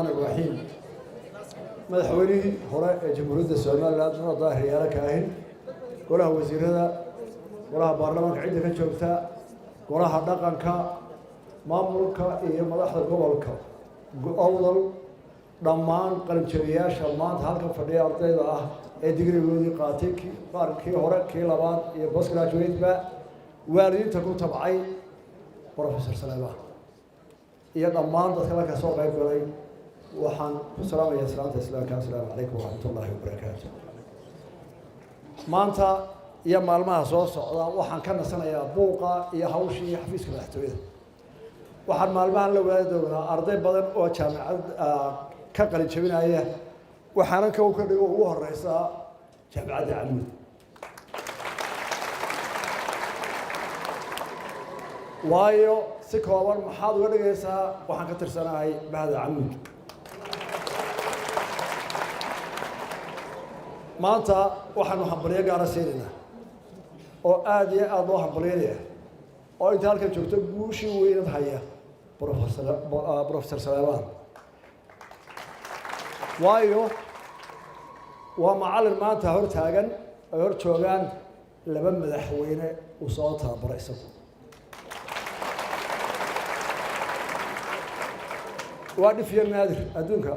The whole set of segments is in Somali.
الرحمن الرحيم. Madaxweynihii hore ee Jamhuuriyadda Somaliland, Mudane Daahir Yaale Kaahin, golaha wasiirada, golaha baarlamaanka cidda ka joogta, golaha dhaqanka, maamulka iyo madaxda gobolka Awdal, dhammaan qalinjabiyaasha maanta halkan fadhiya, ardayda ah ee digrigoodii qaatay, qaar kii hore, kii labaad iyo post graduate-ba, waalidiinta ku tabcay Professor Saleebaan iyo dhammaan dadka halka soo qayb galay, waxaan ku salaamayaa salaanta Islaamka: asalaamu calaykum waraxmat ullaahi wabarakaatu. Maanta iyo maalmaha soo socda waxaan ka nasanayaa buuqa iyo hawshii xafiiska madaxtooyada. Waxaan maalmahan la wadaagi doonaa arday badan oo jaamicad ka qalin jabinaya, waxaana ka dhigo ugu horeysaa Jaamicadda Camuud. Waayo, si kooban maxaad uga dhigaysaa? Waxaan ka tirsanahay bahda Camuud. Maanta waxaanu hambalyo gaara siinaynaa oo aada iyo aada loo hambalyaynaya oo inta halkan joogto guushii weynad haya Professor Saleebaan. Waayo, waa macallin maanta hor taagan ay hor joogaan laba madaxweyne uu soo tababaray isagu. Waa dhif iyo naadir adduunka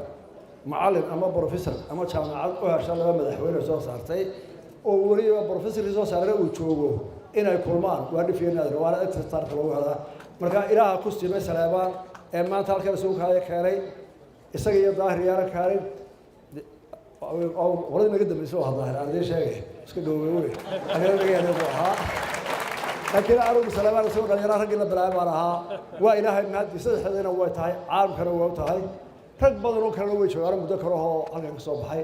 macallin ama professor ama jaamacad u hesha laba madaxweyne soo saartay oo weliba professorkii soo saarana uu joogo inay kulmaan. Waa dhif iyo naadir, waana inta taarikh lagu helaa. Marka Ilaaha ku simay Saleebaan ee maanta halkan isugu kaaya keenay, isaga iyo Daahir Yaara Kaalin. Qoladii naga dambeysay waa Daahir, aan idiin sheegay, iska dhowey wey, aniga naga yaray buu ahaa, laakiin anigu Saleebaan isagoo dhalinyaro raggii la bilaabay baan ahaa. Waa Ilaahay mahadii, saddexdeedina way tahay, caalamkana waa u tahay, rag badan oo kalena way joogaan muddo kale oo halkan ka soo baxay.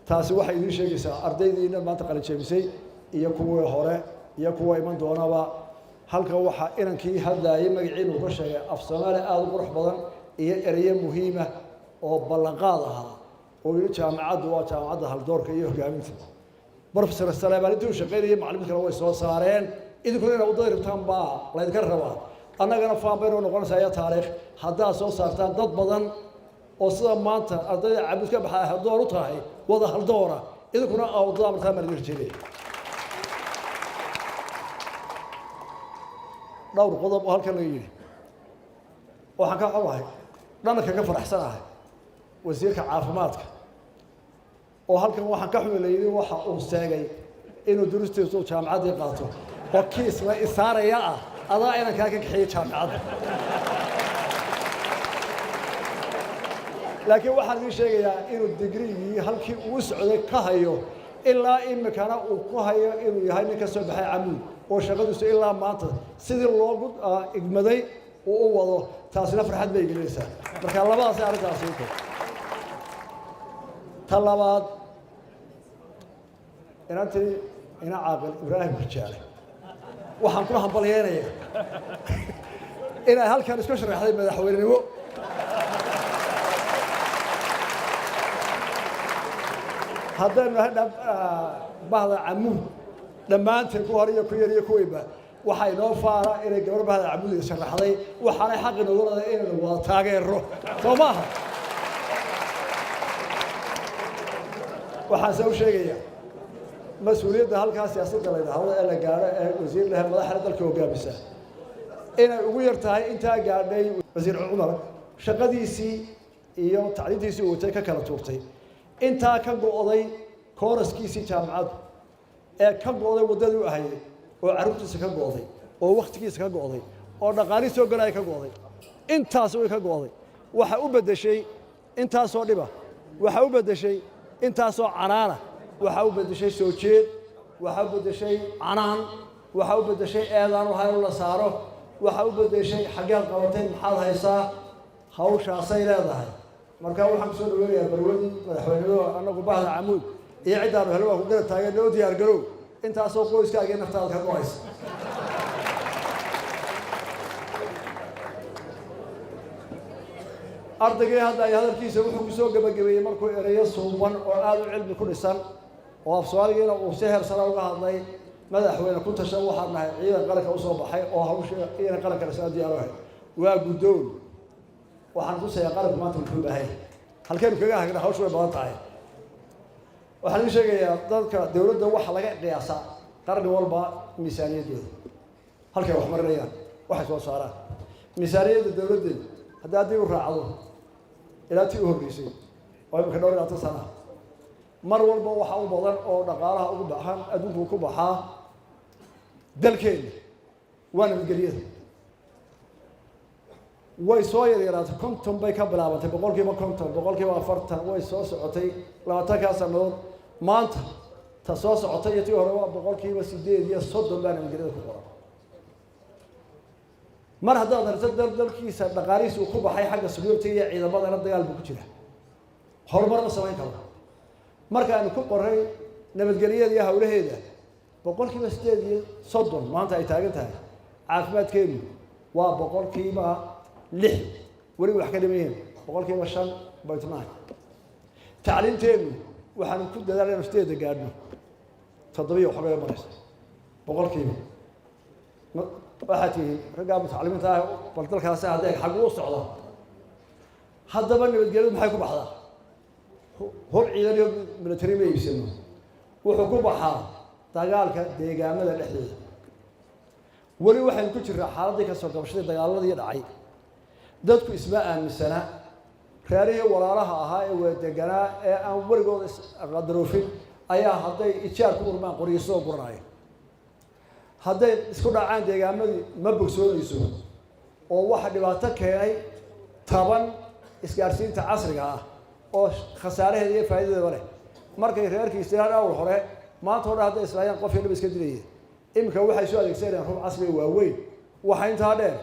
Taasi waxay idiin sheegaysaa ardaydiina maanta qalin jebisay iyo kuwii hore iyo kuwa iman doonaba. Halkan waxaa inankii hadlaayay magaciinu ka sheegay af Soomaali aada u qurux badan iyo ereyo muhiima oo ballanqaad ahaa oo yidhi jaamacaddu waa jaamacadda haldoorka iyo hogaaminta. Professor Saleebaan intii uu shaqaynayay macallimiin kale way soo saareen. Idinkuna inaad waddada rabtaan baa laydinka rabaa. Annagana faan baynoo noqonaysaa iyo taariikh haddaad soo saartaan dad badan oo sida maanta ardayda Camuud ka baxaa haldoor u tahay, wada haldoora. Idinkuna aa waddada martaan baan idin rajeynaya. Dhowr qodob oo halkan laga yidhi waxaan ka xogahay, dhananka ka faraxsanahay wasiirka caafimaadka oo halkan waxaan ka xumi la yidhi waxa uu sheegay inuu durustiisu jaamacaddii qaato oo kiis la isaaraya ah adaa inankaa ka kaxeeyey jaamicadda. Laakiin waxaan idiin sheegayaa inuu digrigii halkii uu socday ka hayo, ilaa imikana uu ku hayo inuu yahay nin ka soo baxay Camuud oo shaqadiisu ilaa maanta sidii loogu igmaday uu u wado. Taasina farxad bay gelinaysaa. Marka labadaasay arrintaasi u tahay. Ta labaad, inantii ina Caaqil Ibraahim Rijaale waxaan ku hambalyeynayaa inay halkan isku sharaxday madaxweynenimo. Haddaynu nahay bahda Camuud dhammaanteen, ku hor iyo ku yar iyo kuweyba, waxaa inoo faara inay gabar bahda Camuud sharaxday. Waxaanay xaq inoogu leedahay inaynu wada taageero, soo maaha? Waxaanse u sheegayaa mas-uuliyadda halkaa siyaasadda la yidhaahdo ee la gaadho ee wasiir lehe madaxda dalka hoggaamisa inay ugu yar tahay intaa gaadhay wasiir Cumar shaqadiisii iyo tacliintiisii uu watay ka kala tuurtay, intaa ka go'day kooraskiisii jaamacaddu ee ka go'day waddadii u ahayay, oo carruurtiisa ka go'day, oo wakhtigiisa ka go'day, oo dhaqaalihii soo galaya ka go'day. Intaas way ka go'day. Waxa u beddeshay intaasoo dhiba, waxa u beddeshay intaasoo canaana, waxa u beddeshay soo jeed, waxa u beddeshay canaan, waxa u beddeshay eedaan waxa la saaro, waxa u beddeshay xaggeed qabatay, maxaad haysaa. Hawshaasay leedahay. Marka waxaan kusoo dhaweynayaa barwadii madaxweynenimo. Annagu bahda Camuud iyo ciddaanu helo waa ku garab taagan oo diyaar garow intaasoo qoyskaaga iyo naftaada ka go'aysa. Ardaygii hadda ay hadalkiisa wuxuu kusoo gebagabeeyey markuu ereyo suuban oo aada u cilmi ku dhisan oo af Soomaaligiina uu si heer sare uga hadlay: madaxweyne, ku tashan, waxaan nahay ciidan qaranka usoo baxay oo hawsha ciidan qaranka dhisana diyaar u ahay. Waa guddoon. Waxaan tusayaa qaranku maanta muxuu baahay, halkeenu kaga hagna. Hawshu way badan tahay. Waxaan idin sheegayaa, dadka dowladda waxa laga qiyaasaa qarni walba miisaaniyaddooda, halkay wax marinayaan, waxay soo saaraan. Miisaaniyadda dowladdeed haddii haddii u raacdo ilaa tii u horreysay oo imika dhowr iyo labaatan sana, mar walba waxa u badan oo dhaqaalaha ugu baxan adduunku ku baxaa dalkeena waa nabadgelyada. Way soo yaryaraatay, 50 bay ka bilaabantay, 50%, 40%, way soo socotay 20-kaa sanadood. Maanta ta soo socotay iyo tii hore waa 38% baa nabadgelyada ku qoran. Mar haddaad aragto dal dalkiisa dhaqaalihiisa uu ku baxay xagga security iyo ciidamadana, dagaal buu ku jira, horumar ma samayn karo. Marka aynu ku qoray nabadgelyada iyo hawlaheeda 38% maanta ay taagan tahay, caafimaadkeenu waa 6%, weli wax ka dhiman yihiin, 5.9%. Tacliinteenu waxaanu ku dadaalay inu sideeda gaadhno, toddobiyo waxoogay maraysa boqolkiiba. Waxaad tihiin raggaa mutacalimiinta ah, bal dalkaasi haddee xaggu u socda. Haddaba nabadgelyadu maxay ku baxdaa? Hub ciidan iyo military ma iibsano. Wuxuu ku baxaa dagaalka deegaamada dhexdooda. Weli waxaynu ku jirraa xaaladdii kasoo gabashadii dagaaladii dhacay. Dadku isma aaminsana. Reerihii walaalaha ahaa ee wadadeganaa ee aan werigooda isqadaroofin ayaa hadday ijaar ku urmaan qoryo soo guranaya. Hadday isku dhacaan deegaamadii, ma bogsoonayso. Oo waxa dhibaato keenay taban isgaadhsiinta casriga ah oo khasaaraheeda iyo faa'iidadeeda leh. Markay reerkii istilaan awal hore, maanta o dhan hadday islaayaan, qof iyo dhib iska dilayeen. Iminka waxay soo adeegsanayaan hub casriga waaweyn. Waxaa intaa dheer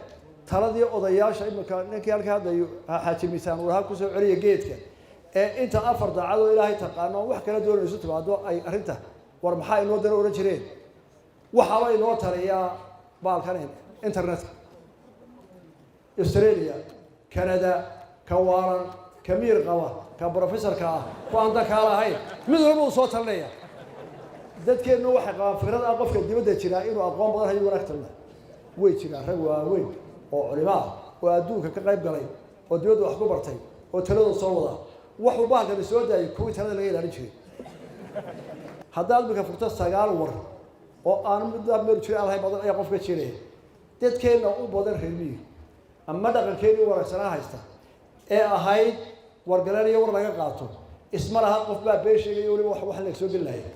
taladii odayaasha. Iminka ninkii halka hadlayo, Xaaji Miisaan, uu lahaa kusoo celiya geedka ee inta afar daacadoo Ilaahay taqaano, wax kala doonayso timaado, ay arrinta war maxaa inoo dana odhan jireen. Waxaaba inoo taliyaa baalkan internetka. Australia, Canada, ka waalan, ka miir qaba, ka professorka ah, ku aan dankaa lahayn, mid walba uu soo talinaya. Dadkeennu waxay qabaan fikrad ah qofka dibadda jiraa inuu aqoon badan hayo, wanaag talina. Way jiraan rag waaweyn oo culimo ah oo adduunka ka qayb galay oo dibadda wax ku bartay oo taladooda soo wadaa. Waxuu bahalkani soo daayay kuwii talada laga ilaalin jiray. Haddaad imika furto, sagaal war oo aan middaa meel jira aan lahayn badan ayaa qofka jiraya. Dadkeenna u badan reer miyiga ama dhaqankeennii wanaagsanaa haysta ee ahayd wargaleen iyo war laga qaato, isma laha qof baa been sheegaya. Weliba wax laga soo gelin lahaya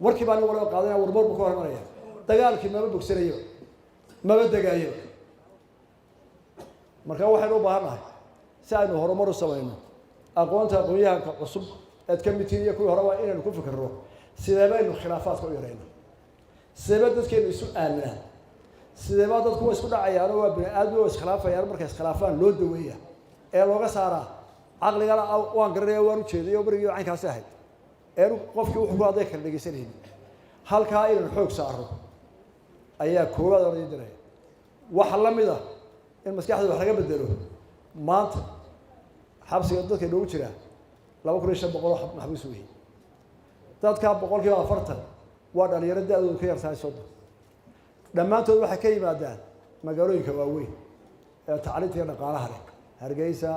warkii baa nin waliba qaadanaya, warmoor buu ka hor imanaya. Dagaalkii maba bogsanayo, maba degaayo. Marka waxaynu u baahan nahay, si aynu horumar u samayno, aqoonta aqoon-yahanka cusub eed ka mid tihiin iyo kuwii horeba, inaynu ku fikirno sidee baynu khilaafaadka u yarayno, sideeba dadkeenu isu aaminaan, sideebaa dadku wa isku dhacayaano, waa bini aadmi oo iskhilaafayaan, markay iskhilaafaan loo daweeya ee looga saaraa. Caqligana waan garanaya, waan ujeeday oo berigii caynkaasi ahayd eenu qofkii wuxuu ku hadday kala dhegeysanaynin. Halkaa inaynu xoog saaro ayaa koowaad oran diraya. Waxa la mid ah in maskaxda wax laga bedelo. Maanta xabsiga dadka inoogu jiraa 2500 oo maxbuus weeye. Dadka 40% waa dhalinyaro da-doodu ka yartahay 30. Dhammaantood waxay ka yimaadaan magaalooyinka waaweyn ee tacliinta iyo dhaqaalaha leh. Hargeysa,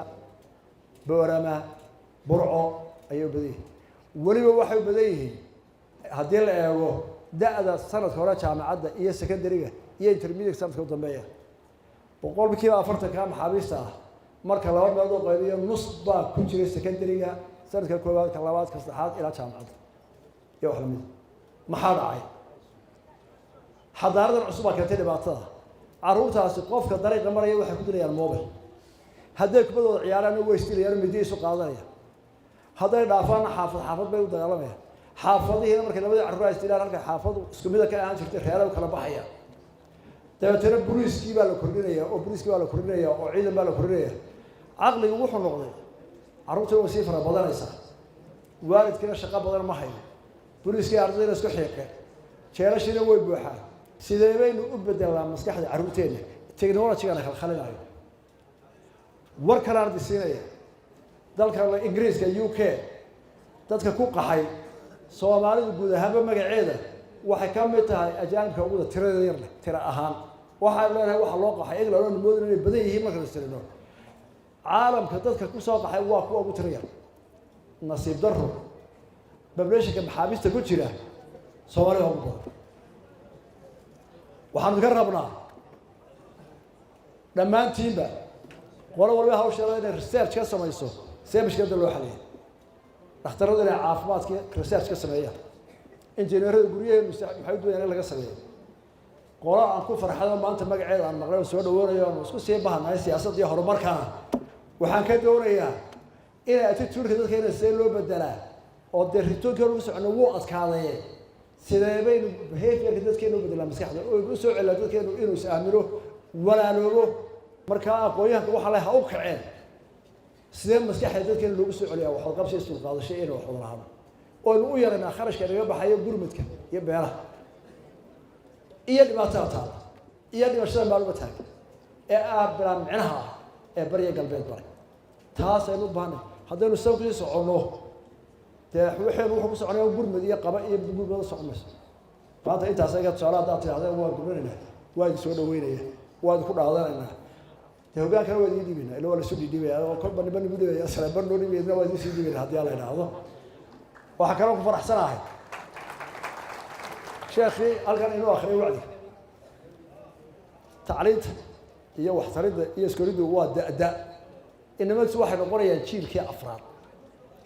Boorama, Burco ayay u badan yihiin. Weliba waxay u badan yihiin, haddii la eego da-da sanadka hore jaamacadda iyo secondary-ga iyo intermediate sanadka u dambeeya, 40%-ka maxaabiista ah. Marka laba meelood oo qaybiyo, nus baa ku jiray secondary-ga sanadka koowaad, ka labaad, ka saddexaad ilaa jaamacadda iyo wax lamida. Maxaa dhacay? Xadaaradan cusub baa keentay dhibaatada. Carruurtaasi qofka dariiqa maraya waxay ku dilayaan mobile. Hadday kubadooda ciyaaraan, way isdilayaan, midiya isu qaadanaya. Hadday dhaafaanna, xaafad xaafad bay u dagaalamayaan. Xaafadihiina markay labadii carruur ay isdilaan, halkay xaafadu isku mida ka ahaan jirtay, reera u kala baxaya. Dabeetana boliiskii baa la kordhinaya, oo boliiskii baa la kordhinaya, oo ciidan baa la kordhinaya. Caqligu wuxuu noqday, carruurtii way sii fara badanaysaa, waalidkiina shaqo badan ma hayo, boliiskii ardayna isku xiiqeen, jeelashiina way buuxaan. Sidee baynu u bedelnaa maskaxda carruurteenna technology-gana khalkhalinayo? War kalaan disiinaya. Dalka Ingiriiska, UK, dadka ku qaxay, Soomaalidu guud ahaanba magaceeda waxay ka mid tahay ajaanibka uguda tiradeeda yar leh tira ahaan. Waxaan leenahay waxa loo qaxay England oo moodin inay badan yihiin marka la istirino. Caalamka dadka ku soo qaxay waa kuwa ugu tiro yar. Nasiib daro, populationka maxaabiista ku jira Soomaalida ugu badan. Waxaanu ka rabnaa dhammaantiinba, qolo walba hawsheeda inay research ka samayso, see mashkiladda loo xaliyay. Dhakhtaradu inay caafimaadkii research ka sameeyaan, injineerada guryaheenu maxay u doonayaan in laga sameeyo. Qolo aan ku farxado maanta magaceeda aan maqlay oo soo dhawoonayo, aan isku sii bahanahay siyaasadda iyo horumarkana, waxaan ka doonayaa inay attitude-ka dadka ina see loo bedelaa, oo dee ritoonkii hore ku socono wuu adkaadaye, sidee baynu behaviorka dadkeenu u bedelaa, maskaxda oo u soo celaa dadkeenu inuu is aamino, walaaloobo. Markaa aqoon-yahanka waxaa le ha u kaceen, sidee maskaxda dadkeena loogu soo celiyaa waxwad qabsi, isdulqaadasho, inay wax wada lahaano, oynu u yaraynaa kharashka inaga baxayo gurmadka iyo beeraha iyo dhibaatada taala iyo dhimashada maaluma taagan ee ah bilaa micnaha ah ee bariya galbeed baray. Taas aynu u baahnay. Haddaynu san kusii soconno, dee waxaynu wuxuu ku soconaya gurmad iyo qaba iyo gurmada socon mayso. Maanta intaas ayaga tusaale haddaad tidhahdeen waa gurmanaynaa, waa idin soo dhaweynaya, waa idinku dhaadanaynaa, dee hogaankana waa idin dhiibaynaa, illa waa laisu dhiidhiibaya oo kolba niba nigu dhibaya, salebar noo dhibayna, waa idin sii dhiibayna haddii ala idhaahdo. Waxaa kaloo ku faraxsanahay sheekhii halkan inuu akriyay wacdiga. Tacliinta iyo waxtaridda iyo iskoriddu waa da-da. Inamadiisu waxay noqonayaan jiilkii afraad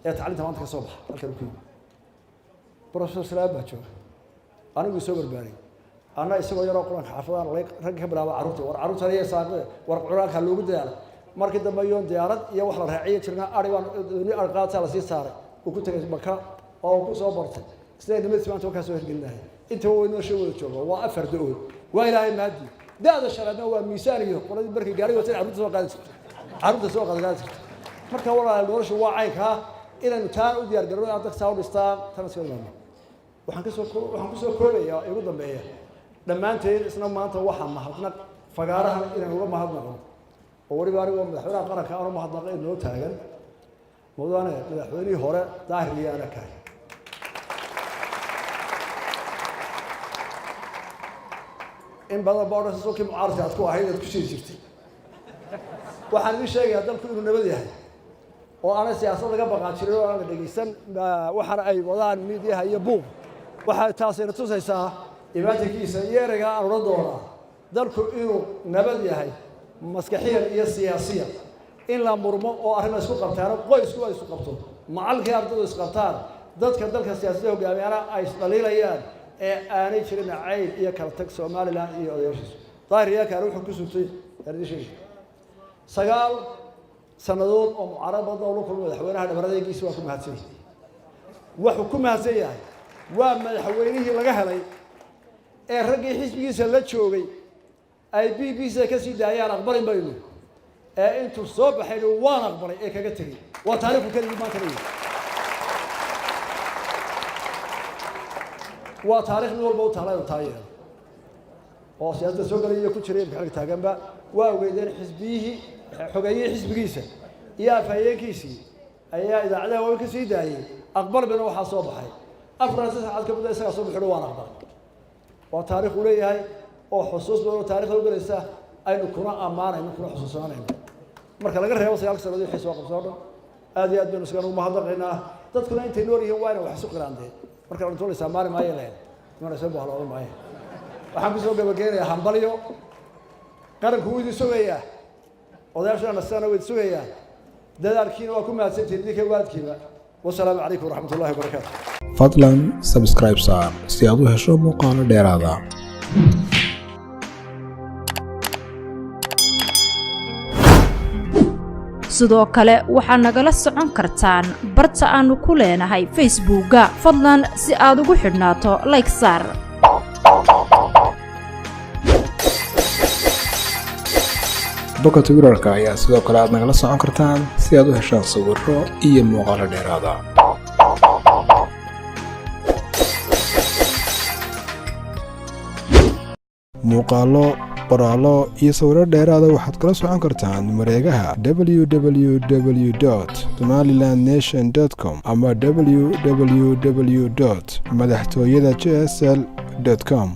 ee tacliinta maanta ka soo baxa. Halkan ku yimi Professor Salaam baa jooga, anigu soo barbaariyey, anna isagoo yaroo Qur-aanka xaafadaan ragga ka bilaaba carruurta, war carruurtan iyo saaqida, war Qur-aanka loogu dadaala. Markii dambe yoon diyaarad iyo wax la raaciyo jirna, ari baan dooni ari qaataa lasii saaray, uu ku tegay Maka oo uu ku soo bartay. Isla inamadiisi maanta wakaa soo hirgelinaya. Intaba way noo soo wada jooga, waa afar da-ood, waa Ilaahay mahadi. Da-da shanaadna waa miisaan iyo qoladii markay gaariga watan carruurta soo qaadi jirtay, carruurta soo qaadi jirtay. Marka walaal, noloshu waa caynkaa, inaynu taan u diyaar garno, inaad dadka saa u dhistaan, tana iska imaano. Waxaan kusoo koobayaa, igu dambeeya, dhammaanteen isna maanta waxaa mahadnaq fagaarahan inaan uga mahadnaqno, oo weliba anigoo madaxweynaha qaranka aanu mahadnaqay noo taagan, mudane madaxweynihii hore Daahir Liyaana Kaay. In badan baa odhan sokii mucaaradka aad ku ahayd aad ku jiri jirtay. Waxaan idin sheegayaa dalku inuu nabad yahay oo aanay siyaasad laga baqaan jirin oo aan la dhegeysan waxaana ay wadaan miidiyaha iyo buuq. Waxay taasina tusaysaa imaatinkiisa iyo ereygaa aan odhan doonaa, dalku inuu nabad yahay maskaxiyan iyo siyaasiyan. In la murmo oo arrin la isku qabtaano, qoysku ay isu qabto, macallinkii ardaydu isqabtaan, dadka dalka siyaasadda hogaamiyana ay isdhaliilayaan, ee aanay jirin cayb iyo kala tag Somaliland iyo odayaashiisu. Daahir Yaakaar wuxuu ku sugtay, yaan idin sheegay, 9 sannadood oo mucaarad badan oo la kulmay madaxweynaha, dhabaradaygiisi waa ku mahadsan yahay. Wuxuu ku mahadsan yahay waa madaxweynihii laga helay ee raggii xisbigiisa la joogay ay BBC ka sii daayaan aqbalin baynu, ee intuu soo baxayna waan aqbalay ee kaga tegey. Waa taariikhku keligii maanta leeyahay. Waa taarikh mid walba u taala inuu taa yeelo oo siyaasadda soo galay iyo ku jiray imka xilka taaganba. Waa ogeydeen xisbiyihii, xogeeyihii xisbigiisa iyo afhayeenkiisii ayaa idaacadaha waaweyn ka sii daayey aqbal bayna. Waxaa soo baxay 4 saacad ka mudda isagaa soo bixino waan aqbalay. Waa taarikh uu leeyahay oo xusuus badan oo taarikhda u gelaysa, aynu kuna ammaanayno, kuna xusuusanayno, marka laga reebo 9-ka sannadood wixii soo qabsoo dhan. Aad iyo aad baynu isaga ugu mahadnaqaynaa. Dadkuna intay nool yihiin waa inay wax isu qiraandeen. Marka la intuu maali maayo leen imana soo bahloodan maayo. Waxaan kusoo gabageynayaa hambalyo. Qaranku wuu idin sugayaa, odayaashuna nasana waa idin sugayaa, dadaalkiina waa ku mahadsantihin idinka waalidkiiba. Wasalaamu calaykum waraxmat ullahi wabarakaatu. Fadlan subscribe saar si aad u hesho muuqaalo dheeraada. Sidoo kale waxaad nagala socon kartaan barta aannu ku leenahay Facebookga. Fadlan si aad ugu xidhnaato like saar. Bogga Twitterka ayaa sidoo kale aad nagala socon kartaan si aad u heshaan sawirro iyo muuqaalo dheeraada. Muuqaallo, qoraallo iyo sawirro dheeraada waxaad kala socon kartaan mareegaha www.somalilandnation.com ama www.madaxtooyada jsl com.